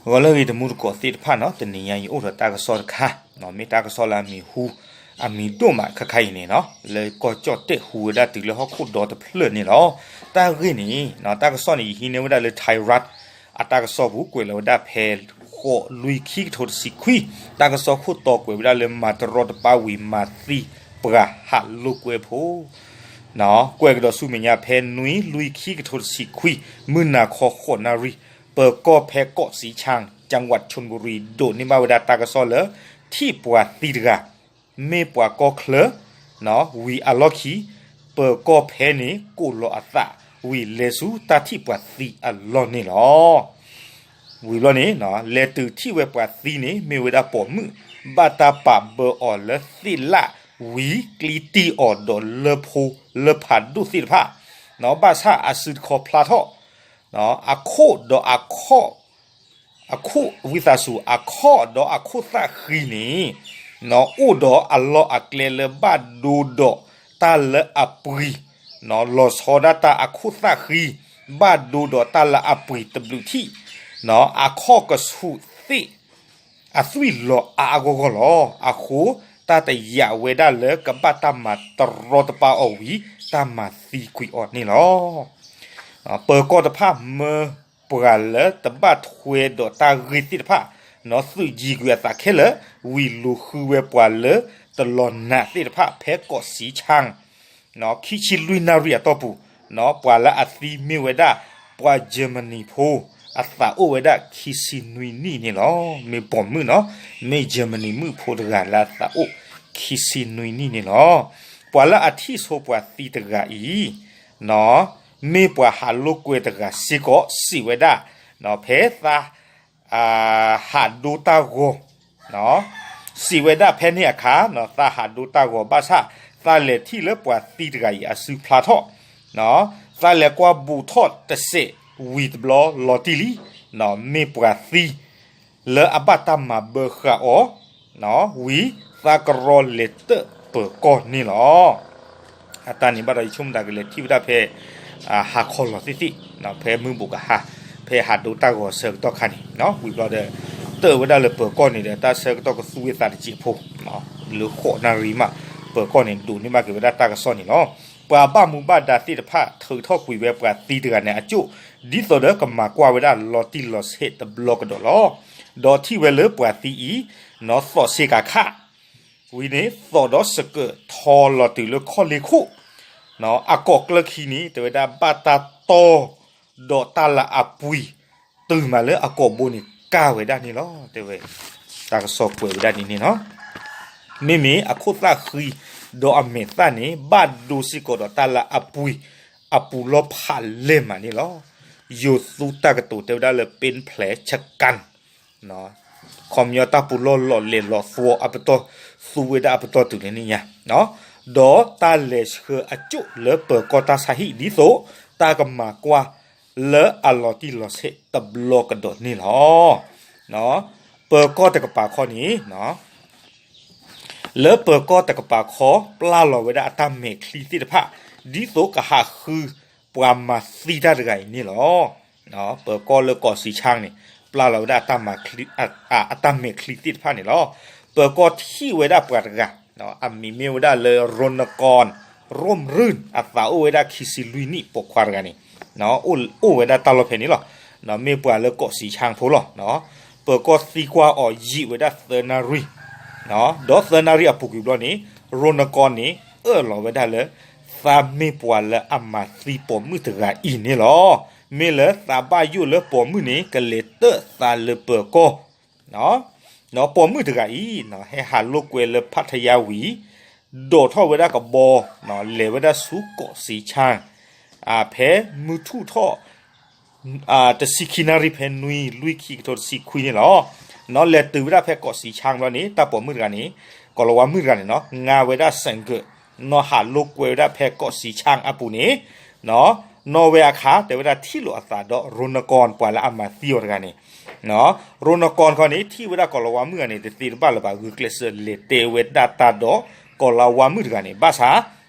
ဂီၤလၢအဂ့ၤ တံၤသကိးသ့ၣ်တဖၣ်နီၤ, တနံၤညါအံၤအိၣ်ဒီးတၢ်ကစီၣ်တခါ, မ့ၢ်တၢ်ကစီၣ်လၢအမံၤဟူ အမံၤဒိၣ်မးခါခါအံၤန့ၣ်နီၤ, လၢကီၢ်ကၠီၣ်တဲၣ်ဟူဝဲဒၣ်တုၤလၢဟီၣ်ခိၣ်ဒီတဖျၢၣ်န့ၣ်လီၤ. တၢ်ဂ့ၢ်န့ၣ်နီၤ, တၢ်ကစီၣ်န့ၣ် ယဟံးန့ၢ်ဝဲဒၣ်လၢ Thai Rat အတၢ်ကစီၣ်ပူၤ ကွဲးလီၤဝဲဒၣ်ဖဲ ဃိးလွံၢ်ခံကထိတဆံခွံ, တၢ်ကစီၣ်ခိၣ်တီကွဲးဝဲဒၣ်လၢ မၤတရီတပါဝံၤမၤသံပှၤဟးလိာ်ကွဲဖိ ကွဲးကဒီးဆူမဲာ်ညါဖဲ နွံလွံၢ်ခံကထိတဆံခွံ, မုၢ်နၤခီဃိးနၣ်ရံၣ်, ပၢၤကီၢ်ဖဲကီၢ်စံခၠၣ် จังหวัดชลบุรี ဒိးန့ၢ်ဘၣ်ဝဲဒၣ်တၢ်ကစီၣ်လၢ ထံၣ်ပှၤသံတဂၤ, မ့ၢ်ပှၤကီၢ်ချၢ ဝံၤအလီၢ်ခံ ပၢၤကီၢ်ဖဲန့ၣ် ကိးလီၤအသး ဝံၤလဲၤဆူတၢ်ထံၣ်ပှၤသံအလီၢ်န့ၣ်လီၤ. ဝံၤဘျီန့ၣ် လဲၤတုၤထံၣ်ဝဲပှၤသံန့ၣ် မ့ၢ်ဝဲဒၣ်ပိာ်မုၣ် ဘၣ်တၢ်ပာ်ဘၢအီၤလၢသ့ၣ်လၣ်ဝံၤ ကျံတံၢ်အီၤဒီးလၢဖိလၢဖးဒိၣ်သ့ၣ်တဖၣ်, ဘၣ်ဆၣ်အစုတခီဖျါထီၣ် အခိၣ်ဒီးအခီၣ် အခိၣ်ဝံသးစူၤ အခီၣ်ဒီးအခိၣ်သၣ်ဃံန့ၣ် အိၣ်ဒီးအလီၢ်အကျဲလၢဘၣ်ဒိဒီးတၢ်လၢအပှံၤ, လီၤဆီဒၣ်တၢ်အခိၣ်သၣ်ဃံ, ဘၣ်ဒိဒီးတၢ်လၢအပှံၤတဘျုးထံၣ်, အခီၣ်ကဆူးသ့ၣ် အသွံၣ်လီၤအါအါဂီၢ်ဂီၢ်လီၤ. အဃိ တၢ်တယာ်ဝဲဒၣ်လၢကဘၣ်တၢ်မၤတရီတပါအီၤဝံၤ တၢ်မၤသံကွံာ်အီၤန့ၣ်လီၤ. ပၢၤကီၢ်တဖၣ်မၢပှၤလၢတဘၣ်ထွဲဒီးတၢ်ဂ့ၢ်သ့ၣ်တဖၣ်, သုးယံၤကွံာ်အသးခဲလၢာ်, ဝံၤလူၤဃုဝဲပှၤလၢတလီၤနာ်သ့ၣ်တဖၣ် ဖဲကီၢ်စံခၠၣ် ခံဆံလွံၢ်နၣ်ရံၣ်အတီၢ်ပူၤ, ပှၤလၢအသံမ့ၢ်ဝဲဒၣ် ပှၤ Germany ဖိ, အသးအိၣ်ဝဲဒၣ်ခံဆံနွံနံၣ်န့ၣ်လီၤ. မ့ၢ်ပိာ်မုၣ်နီၤ, မ့ၢ် Germany မုၣ်ဖိတဂၤလၢအသးအိၣ်ခံဆံနွံနံၣ်န့ၣ်လီၤ. ပှၤလၢအထံၣ်ဆိပှၤသံတဂၤအံၤ မ့ၢ်ပှၤဟးလိာ်ကွဲတဂၤစ့ၢ်ကီး စံးဝဲဒၣ် ဖဲသး ဟးဒိတၢ်ဂီၤ, စံးဝဲဒၣ်ဖဲန့ၣ်အခါ သးဟးဒိတၢ်ဂီၤဘၣ်ဆၣ် သးလဲၤထံၣ်လၢပှၤသံတဂၤအံၤအစုဖျါထီၣ်, သးလဲၤကွၢ်ဘူးထီၣ်တစဲးဝံၤတဘျီလီၤတံၢ်လံ, မ့ၢ်ပှၤသံ လၢအဘၣ်တၢ်မၤဘၢဃာ်အီၤ, ဝံၤသးကရီလဲၤတၢၣ်ပၢၤကီၢ်န့ၣ်လီၤ. အတၢ်န့ၣ်ဘၣ်ဒီးယဆိကမိၣ်တၢ်ကလဲၤထံၣ်ဝဲဒၣ်ဖဲ ဟါခီလီၤသ့ၣ်သ့ၣ်, ဖဲမုၢ်ဘူးကဟါ, ဖဲဟးဒိတၢ်ဂီၤဆၢကတီၢ်ခါန့ၣ်, ဝံၤဘျီဒီး တၢၣ်ဝဲဒၣ်လၢပၢၤကီၢ်န့ၣ်ဒီး တၢ်ဆၢကတီၢ်ကသူဝဲသးတစဲးဖိ, လၢဃိးနၣ်ရံၣ်မး ပၢၤကီၢ်န့ၣ်ဒိးန့ၢ်ဘၣ်က့ၤဝဲဒၣ်တၢ်ကစီၣ်န့ၣ်လီၤ. ပှၤဘၣ်မူဘၣ်ဒါသ့ၣ်တဖၣ် ထုးထီၣ်ကွံာ်ဝဲပှၤသံတဂၤန့ၣ်အကၠိၣ်, ဒ်သိးဒီးကမၤကွၢ်ဝဲဒၣ်လီၤတံၢ်လီၤဆဲးတဘျီကဒီးလီၤ. ဒီးထံၣ်ဝဲလၢပှၤသံအံၤ နီၢ်သီၣ်ဆ့ကၤခး ဝံၤန့ၣ် သီၣ်ဒီးစကၢးထီလီၤတုၤလၢခီၣ်လ့ၢ်ခိၣ်, အကိာ်ကျၢၢ်ခံန့ၣ် တဲဝဲဒၣ်ဘၣ်တၢ်တီ ဒီးတၢ်လၢအပှံၤ တုၤမးလၢအကိာ်ဘိန့ၣ် ကၢ်ဝဲဒၣ်န့ၣ်လီၤ. တဲဝဲ တၢ်ကစီၣ်ကွဲးဝဲဒၣ်ဒ်န့ၣ်လီၤ. မ့မ့ၢ်အခိၣ်သၣ်ဃံ ဒီးအမဲာ်သၣ်န့ၣ် ဘၣ်ဒိစ့ၢ်ကီးဒီးတၢ်လၢအပှံၤ အပူၤလီၢ်ဖးလဲၢ်မးန့ၣ်လီၤ. ယိၤသူတၢ်ကတိၤတဲဝဲဒၣ်လၢ ပ့ၣ်ဖျဲးဆကၣ် ခီပညီတၢ်ပူၤလီၢ်လီၤလဲၤလီၤသွီအပတီၢ် သူဝဲဒၣ်အပတီၢ်တုၤန့ၣ်ညါ, ဒီးတၢ်လဲၤဆှၢအကၠိၣ်လၢပၢၤကီၢ်တၢ်ဆါဟံၣ် ဒ်သိးတၢ်ကမၤကွၢ်လၢအလီၤတံၢ်လီၤဆဲးတဘျီကဒီးန့ၣ်လီၤ. ပၢၤကီၢ်တကပၤခီန့ၣ် လၢပၢၤကီၢ်တကပၤခီ ပျၢ်လီၤဝဲဒၣ်အတၢ်မဲာ်ချံသ့ၣ်တဖၣ် ဒ်သိးကဟးဃုပှၤမၤသံတၢ်တဂၤအံၤန့ၣ်လီၤ. ပၢၤကီၢ်လၢကီၢ်စံခၠၣ်န့ၣ် ပျၢ်လီၤဝဲဒၣ်အတၢ်မဲာ်ချံသ့ၣ်တဖၣ်န့ၣ်လီၤ. ပၢၤကီၢ်ထံၣ်ဝဲဒၣ်ပှၤတဂၤ အမံၤမ့ၢ်ဝဲဒၣ်လၢ ရိနကီၢ် ရိၣ်မရုၢ် အသးအိၣ်ဝဲဒၣ်ခံဆံလွံၢ်နံၣ်ပိာ်ခွါတဂၤန့ၣ် အိၣ်ဝဲဒၣ်တၢ်လီၢ်ဖဲန့ၣ်လီၤ. မ့ၢ်ပှၤလၢကီၢ်စံခၠၣ်ဖိလီၤ. ပၢၤကီၢ်သံကွၢ်အီၤယံာ်ဝဲဒၣ်သၢနၣ်ရံၣ်, ဒီးသၢနၣ်ရံၣ်အပူၤကွံာ်ဘျီန့ၣ် ရိနကီၢ်န့ၣ် အၢၣ်လီၤဝဲဒၣ်လၢ သးမ့ၢ်ပှၤလၢအမၤသံပိာ်မုၣ်တဂၤအံၤန့ၣ်လီၤ. မ့ၢ်လၢသးဘၣ်ယိၣ်လၢပိာ်မုၣ်န့ၣ် ကလဲၤတၢၣ်သးလၢပၢၤကီၢ် ပိာ်မုၣ်တဂၤအံၤ ဟဲဟးလိာ်ကွဲလၢဖးထယါဝံၤ ဒိးထီၣ်ဝဲဒၣ်ကဘီ လဲၤဝဲဒၣ်ဆူကီၢ်စံခၠၣ် ဖဲမုၢ်ထူၣ်ထီၣ် တဆံခံနၣ်ရံၣ် ဖဲနွံ လွံၢ်ခံကထိတဆံခွံန့ၣ်လီၤ. နီၢ်လဲၤတုၤဝဲဒၣ်ဖဲကီၢ်စံခၠၣ်ဘျီန့ၣ် တၢ်ပိာ်မုၣ်တဂၤန့ၣ် ကီၤလၤဝါမုၣ်တဂၤန့ၣ်နီၤ ငါဝဲဒၣ်စဲးကၢး နီၢ်ဟးလိာ်ကွဲဝဲဒၣ်ဖဲကီၢ်စံခၠၣ်အပူၤန့ၣ် နီၢ်ဝဲအခါ တဲဝဲဒၣ်ထံၣ်လိာ်အသးဒီး ရိနကီၢ် ပှၤလၢအမၤသံအီၤတဂၤန့ၣ် ရိနကီၢ်ခီန့ၣ် ထံၣ်ဝဲဒၣ်ကီၤလၤဝါမုၣ်တဂၤန့ၣ် တသ့တဘၣ်လၢၤဘၣ် ဂုာ်ကျဲးစၢးလဲၤတဲဝဲဒၣ်တၢ်ဒီး ကီၤလၤဝါမုၣ်တဂၤန့ၣ် ဘၣ်ဆၣ်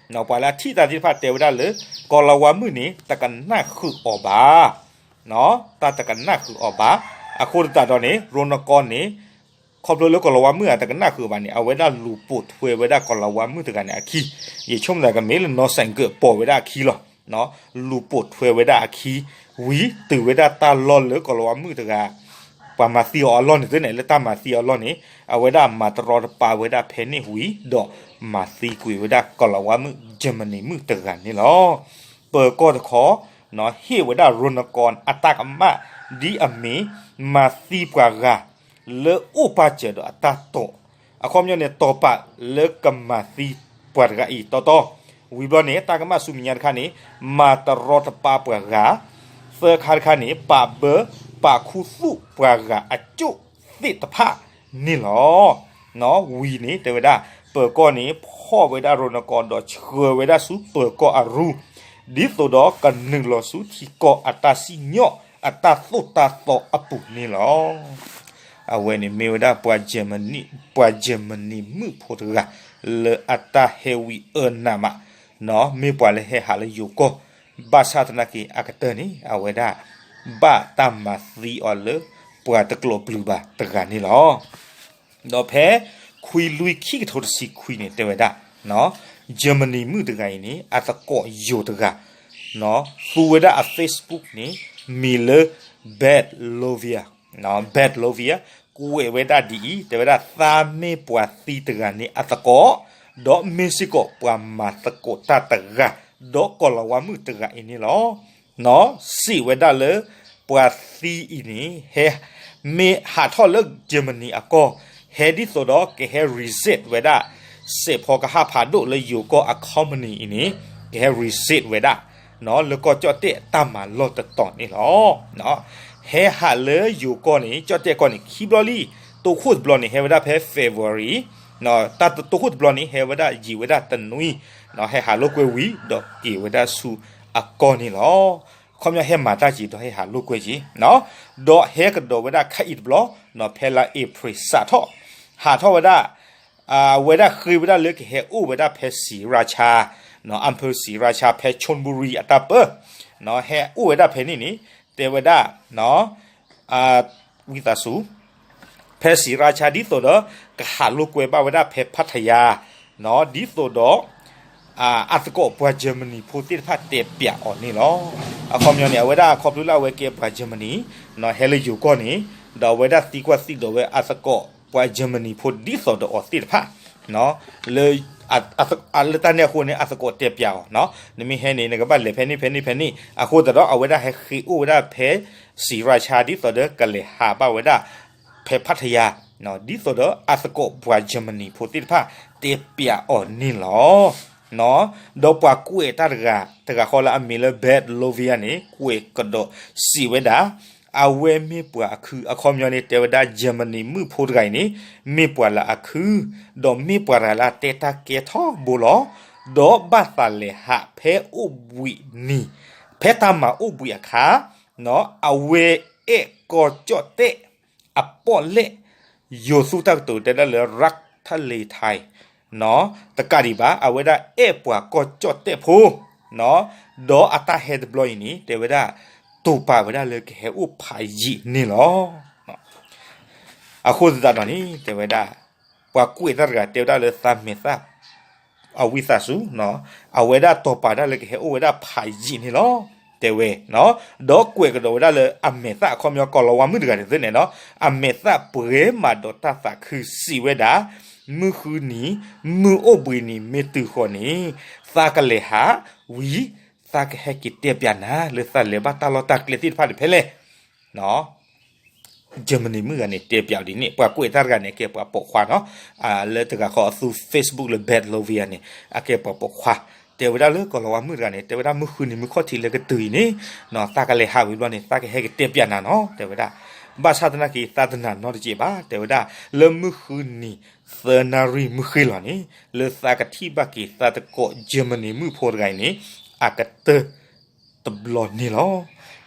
ပှၤလၢအထံၣ်တၢ်သ့ၣ်တဖၣ်တဲဝဲဒၣ်လၢ ကီၤလၤဝါမုၣ်န့ၣ် တကနၣ်ဃုာ်အီၤဘၣ် တၢ်တကနၣ်ဃုာ်အီၤဘၣ်. အဃိသတးဒီးန့ၣ် ရိနကီန့ၣ် ခီဖျိလၢကီၢ်လီၤဝါမုၢ်အတကနၣ်ဃုာ်ဘၣ်န့ၣ် အဝဲဒၣ်လူၤပိာ်ထွဲဝဲဒၣ်ကီၢ်လီၤဝါမုၢ်တဂၤန့ၣ်အခံ, ယဆိကမိၣ်သးကမ့ၢ်လၢ နီၢ်စဲၣ်ကၢၣ် ပိာ်ဝဲဒၣ်အခံလီၤ. လူၤပိာ်ထွဲဝဲဒၣ်အခံ, ဝံၤတုၤဝဲဒၣ်တၢ်လီၢ်လၢကီၢ်လီၤဝါမုၢ်တဂၤ ပှၤမၤသံအီၤအလီၢ်န့ၣ်သ့ၣ်န့ၣ် လၢတၢ်မၤသံအီၤအလီၢ်န့ၣ် အဝဲဒၣ်မၤတရီတပါဝဲဒၣ်ဖဲန့ၣ်ဝံၤဒီး မၤသံကွံာ်ဝဲဒၣ်ကီၢ်လီၤဝါမုၢ် Germany မုၢ်တဂၤန့ၣ်လီၤ. ပၢၤကီၢ်တခီ ဟ့ၣ်ဝဲဒၣ်ရိနကီအတၢ်ကမၣ် ဒ်အမ့ၢ် မၤသံပှၤဂၤ လၢအိၣ်ပာ်စၢၤဒီးအတၢ်တိာ်, အခီပညီန့ၣ် တိာ်ပာ်လၢကမၤသံပှၤတဂၤအံၤတီတီ, ဝံၤဘျီန့ၣ် တၢ်ကမၣ်ဆူမဲာ်ညါတခါန့ၣ် မၤတရီတပါပှၤဂၤ, သၢခါတခါန့ၣ် ပာ်ဘၢ ပာ်ခူသူၣ်ပှၤဂၤအကၠိၣ်သ့ၣ်တဖၣ်န့ၣ်လီၤ. ဝံၤန့ၣ် တဲဝဲဒၣ် ပၢၤကီၢ်န့ၣ် ဖီၣ်ဝဲဒၣ်ရိနကီဒီးဆှၢဝဲဒၣ်ဆူပၢၤကီၢ်အရူ, ဒ်သိးဒီးကနုာ်လီၤဆူထံကီၢ်အတၢ်စံၣ်ညီၣ်အတၢ်သိၣ်တၢ်သီအပူၤန့ၣ်လီၤ. အဝဲန့ၣ်မ့ၢ်ဝဲဒၣ် ပှၤ Germany မုၣ်ဖိတဂၤ လၢအတၢ်ဟဲဝံအၢနးမး, မ့ၢ်ပှၤလၢဟဲဟးလၢယိၤကီၢ်, ဘၣ်ဆၣ်သနာ်က့ အကတၢၢ်န့ၣ် အဝဲဒၣ် ဘၣ်တၢ်မၤသံအီၤလၢ ပှၤတကျိးပျုၤဘၣ်တဂၤန့ၣ်လီၤ. ဒီးဖဲခွံလွံၢ်ခံကထိတဆံခွံန့ၣ် တဲဝဲဒၣ် Germany မုၣ်တဂၤအံၤန့ၣ် အသကိးယိၤတဂၤ သူဝဲဒၣ်အ Facebook န့ၣ် မံၤလၢ Bad Lovia, Bad Lovia ကွဲးဝဲဒၣ်ဒ်အံၤ, တဲဝဲဒၣ် သးမ့ၢ်ပှၤသံတဂၤန့ၣ်အသကိး, ဒီးမ့ၢ်စ့ၢ်ကီးပှၤမၤသကိးတၢ်တဂၤ ဒီးကီၢ်လီၤဝါမုၢ်တဂၤအံၤန့ၣ်လီၤ. စံးဝဲဒၣ်လၢ ပှၤသံအံၤန့ၣ် ဟဲ မ့ၢ်ဟးထီၣ်လၢ Germany အကီၢ်, ဟဲဒ်သိးဒီးကဟဲ reset ဝဲဒၣ် စဲးဖီကဟၣ်ဖးဒိၣ်လၢယိၤကီၢ်အ company အံၤန့ၣ် ကဟဲ reset ဝဲဒၣ် လၢကီၢ်ကၠီၣ်တဲၣ်တၢ်မၤလီၢ်တတီၤန့ၣ်လီၤ. ဟဲဟးလၢယိၤကီၢ်န့ၣ် ကၠီၣ်တဲၣ်ကီၢ်န့ၣ် ခံဘျီလံ, တိခိၣ်တဘျီန့ၣ် ဟဲဝဲဒၣ်ဖဲ February, တၢ်တိခိၣ်တဘျီန့ၣ် ဟဲဝဲဒၣ်ယံာ်ဝဲဒၣ်တနွံ, ဟဲဟးလိာ်ကွဲဝံၤဒီးက့ၤဝဲဒၣ်ဆူအကီၢ်န့ၣ်လီၤ. အခီပညီဟဲမၤတၢ်က့ၤဒီးဟဲဟးလိာ်ကွဲက့ၤ, ဒီးဟဲကဒီးဝဲဒၣ်ခဲအံၤတဘျီ, ဖဲလါအ့ဖြ့ၣ်စးထီၣ်, ဟးထီၣ်ဝဲဒၣ် အဝဲဒၣ်ဃ့ဝဲဒၣ်လၢကဟဲအိၣ်ဝဲဒၣ်ဖဲ ศรีราชา, อำเภอศรีราชา ဖဲ ชลบุรี အတၢ်ပၢ, ဟဲအိၣ်ဝဲဒၣ်ဖဲန့ၣ်န့ၣ် တဲဝဲဒၣ် ဝံသးစူၤ ဖဲ ศรีราชา ဒ်သိးဒီး ကဟးလိာ်ကွဲဘၣ်ဝဲဒၣ်ဖဲ พัทยา ဒ်သိးဒီး အသကိးပှၤ Germany ဖိသ့ၣ်တဖၣ်တဲပျးအီၤန့ၣ်လီၤ. အခီပညီန့ၣ် အဝဲဒၣ်ခီဖျိလၢအဝဲကဲပှၤ Germany ဟဲလၢယိၤကီၢ်န့ၣ်, ဒီးအဝဲဒၣ်သံကွၢ်သံဒိးဝဲအသကိးပှၤ Germany ဖိဒ်သိးဒီးအီၤသ့ၣ်တဖၣ် လၢ လၢတၢ်န့ၣ်အဃိန့ၣ် အသကိးတဲပျးအီၤ, နမ့ၢ်ဟဲန့ၣ် နကဘၣ်လဲၤဖဲန့ၣ်ဖဲန့ၣ်ဖဲန့ၣ်, အဃိသတးဒီး အဝဲဒၣ်ဟဲဃ့အိၣ်ဝဲဒၣ်ဖဲ ศรีราชา ဒ်သိးဒီးကလဲၤဟးဘၣ်ဝဲဒၣ် ဖဲ พัทยา ဒ်သိးဒီးအသကိးပှၤ Germany ဖိသ့ၣ်တဖၣ်တဲပျးအီၤန့ၣ်လီၤ. ဒီးပှၤကွဲးတၢ်တဂၤ တဂၤဃီလၢအမံၤလၢ Bad Lovia န့ၣ် ကွဲးကဒီးစံးဝဲဒၣ်, အဝဲမ့ၢ်ပှၤအခု အခီပညီန့ၣ် တဲဝဲဒၣ် Germany မုၣ်ဖိတဂၤအံၤန့ၣ် မ့ၢ်ပှၤလၢအခု, ဒီးမ့ၢ်ပှၤတဂၤလၢအတဲတၢ်ကဲထီဘိလီၤ. ဒီးဘၣ်သးလဲၤဟးဖဲအိၣ်ဘှံးနံၤ, ဖဲတၢ်မၤအိၣ်ဘှံးအခါ, အဝဲအဲၣ်ကီၢ်ကၠီၣ်တဲၣ် အပီၣ်လဲၣ် ယိၤသူတၢ်ကတိၤတဲဒၣ်လၢ รักทะเลไทย တကးဒံးဘၣ် အဝဲဒၣ်အဲၣ်ပှၤကီၢ်ကၠီၣ်တဲၣ်ဖိ, ဒီးအတၢ်ဟဲတဘျီအံၤန့ၣ် တဲဝဲဒၣ် တိာ်ပာ်ဝဲဒၣ်လၢကဟဲအိၣ်ဖးယံာ်န့ၣ်လီၤ. အဃိသတးဒီးန့ၣ် တဲဝဲဒၣ် ပှၤကွဲးတၢ်တဂၤတဲဝဲဒၣ်လၢသးမဲာ်သၣ် အဝံသးစူၤ, အဝဲဒၣ်တိာ်ပာ်ဒၣ်လၢကဟဲအိၣ်ဝဲဒၣ်ဖးယံာ်န့ၣ်လီၤ. တဲဝဲ, ဒီးကွဲးကဒီးဝဲဒၣ်လၢအမဲာ်သၣ် အခီပညီကီၢ်လီၤဝါမုၣ်တဂၤန့ၣ်သ့ၣ်န့ၣ်နီၤ အမဲာ်သၣ်ပှဲၤမးဒီးတၢ်သးခုစံးဝဲဒၣ်, မုၢ်ဃုနံၤ မုၢ်အိၣ်ဘှံးနံၤမ့ၢ်တုၤဃီၤန့ၣ် သးကလဲၤဟးဝံၤ သးကဟဲက့ၤတဲပျးနၤ လၢသးလဲၤဘၣ်တၢ်လီၢ်တၢ်ကျဲသ့ၣ်တဖၣ်န့ၣ်ဖဲလဲၣ် Germany မုၣ်ဂၤန့ၣ် တဲပျးဒ်န့ၣ် ပှၤကွဲးတၢ်တဂၤန့ၣ် ကဲပှၤပိာ်ခွါနီၤ, လၢတဂၤဃီအသူ Facebook လၢ Bad Lovia န့ၣ် အကဲပှၤပိာ်ခွါ, တဲဝဲဒၣ်လၢကီၢ်လီၤဝါမုၣ်တဂၤန့ၣ် တဲဝဲဒၣ်မုၢ်ဃုနံၤမုၢ်ခီၣ်ထံးလၢကတုၤအံၤန့ၣ်, သးကလဲၤဟးဝံၤဘျီန့ၣ် သးကဟဲက့ၤတဲပျးနၤနီၤ တဲဝဲဒၣ်, ဘၣ်ဆၣ်သနာ်က့ သးတနာ်နီတစဲးဘၣ် တဲဝဲဒၣ်, လၢမုၢ်ဃုနံၤ သၢနၣ်ရံၣ်မုၢ်ဃ့ၢ်လီၤန့ၣ် လၢသးကထံၣ်ဘၣ်က့ၤသးတကိး Germany မုၣ်ဖိတဂၤအံၤန့ၣ် အကတၢၢ် တဘျီန့ၣ်လီၤ.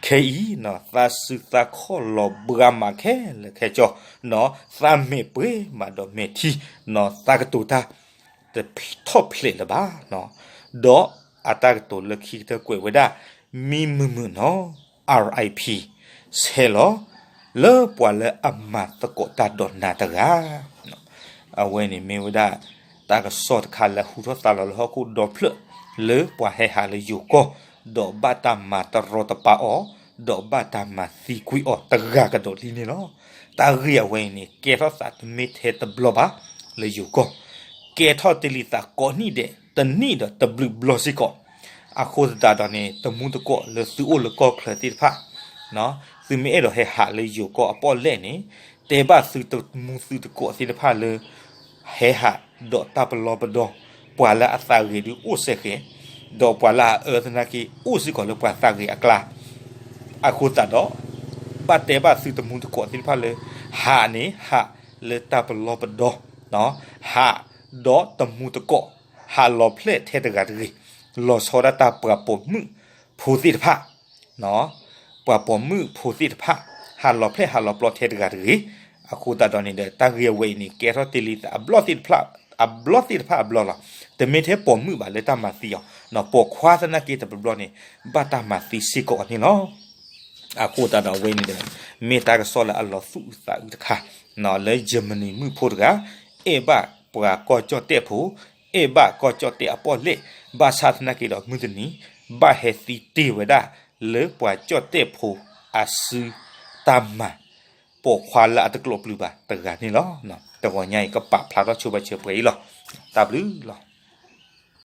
ခဲအံၤ သးစုသးခီၣ်လီၤဘှါမးခဲလၢာ်ခဲဆ့, သးမဲာ်ပှဲၤမးဒီးမဲာ်ထံ, သးကတိၤတၢ်တထီၣ်ဖျဲးလၢၤဘၣ်, ဒီးအတၢ်ကတိၤလၢခံကတၢၢ်ကွဲးဝဲဒၣ် မံမုာ်မုာ်နီၤ R I P ဆဲးလီၤ လၢပှၤလၢအမၤသကိးတၢ်ဒီးနၤတဂၤ. အဝဲန့ၣ်မ့ၢ်ဝဲဒၣ် တၢ်ကစီၣ်တခါလၢဟူထီၣ်သါလီၤလၢဟီၣ်ခိၣ်ဒီဖျၢၣ် လၢပှၤဟဲဟးလၢယိၤကီၢ် ဒီးဘၣ်တၢ်မၤတရီတပါအီၤ ဒီးဘၣ်တၢ်မၤသံကွံာ်အီၤတဂၤကဒီးလံန့ၣ်လီၤ. တၢ်ဂ့ၢ်အဝဲအံၤန့ၣ် ကဲထီၣ်သးတမ့ၢ်ထဲတဘျီဘၣ် လၢယိၤကီၢ်, ကဲထီၣ်တ့ၢ်လံသးကိးနံၣ်ဒဲး တနံၣ်ဒီးတဘျုးဘျီစ့ၢ်ကီး. အဃိသတးဒီးန့ၣ် တမူတကိးလၢသုအိၣ်လၢကီၢ်ချၢသ့ၣ်တဖၣ် သုမ့ၢ်အဲၣ်ဒိးဟဲဟးလၢယိၤကီၢ်အပီၣ်လဲၣ်န့ၣ် တဲဘၣ်သုတမူသုတကိးသ့ၣ်တဖၣ်လၢ ဟဲဟးဒီးတၢ်ပလီၢ်ပဒီ ပှၤလၢအသးဂ့ၤဒုးအိၣ်စဲဃဲၤ, ဒီးပှၤလၢအအၢသနာ်က့ အိၣ်စ့ၢ်ကီးလၢပှၤသးဂ့ၤအကျါ. အဃိသတးဒီး ဘၣ်တဲဘၣ်သုတမူတကိးသ့ၣ်တဖၣ်လၢ ဟးန့ၣ်ဟးလၢတၢ်ပလီၢ်ပဒီ, ဟးဒီးတမူတကိး, ဟးလီၤဖျဲၣ်ထဲတဂၤတဂ့ၤ, လီၤဆီဒၣ်တၢ်ပှၤပိာ်မုၣ်ဖိသ့ၣ်တဖၣ် ပှၤပိာ်မုၣ်ဖိသ့ၣ်တဖၣ် ဟးလီၤဖျဲၣ်ဟးလီၤပျီထဲတဂၤတဂ့ၤ. အဃိသတးဒီးန့ၣ်ဒီး တၢ်ဂ့ၢ်အဝဲအံၤန့ၣ် ကဲထီၣ်တ့ၢ်လံသးအဘျီၣ်သ့ၣ်တဖၣ် အဘျီၣ်သ့ၣ်တဖၣ်အဘျီၣ်လီၤ. တမ့ၢ်ထဲပိာ်မုၣ်ဘၣ်လၢတၢ်မၤသံအီၤ, ပိာ်ခွါသနာ်က့တဘျီဘျီန့ၣ် ဘၣ်တၢ်မၤသံစ့ၢ်ကီးအီၤန့ၣ်လီၤ. အဃိသတးဒီးအဝဲန့ၣ်ဒီး မ့ၢ်တၢ်ကစီၣ်လၢအလီၤသူၣ်အုးသးအုးတခါ လၢယမနံၤမုၣ်ဖိတဂၤ အဲၣ်ဘၣ်ပှၤကီၢ်ကၠီၣ်တဲၣ်ဖိ, အဲၣ်ဘၣ်ကီၢ်ကၠီၣ်တဲၣ်အပီၣ်လဲၣ်, ဘၣ်ဆၣ်သနာ်က့ဒီးမုၢ်တနံၤ ဘၣ်ဟဲသံတ့ၢ်ဝဲဒၣ် လၢပှၤကၠီၣ်တဲၣ်ဖိအစုတၢ်မၤ ပိာ်ခွါလၢအတကျိးပျုၤဘၣ်တဂၤန့ၣ်လီၤ. တဂီၤညါအံၤ ကပာ်ဖျါထီၣ်ဆိဘၣ်ဆၢပှဲၤအံၤလီၤ. တၢ်ဘျုးလီၤ.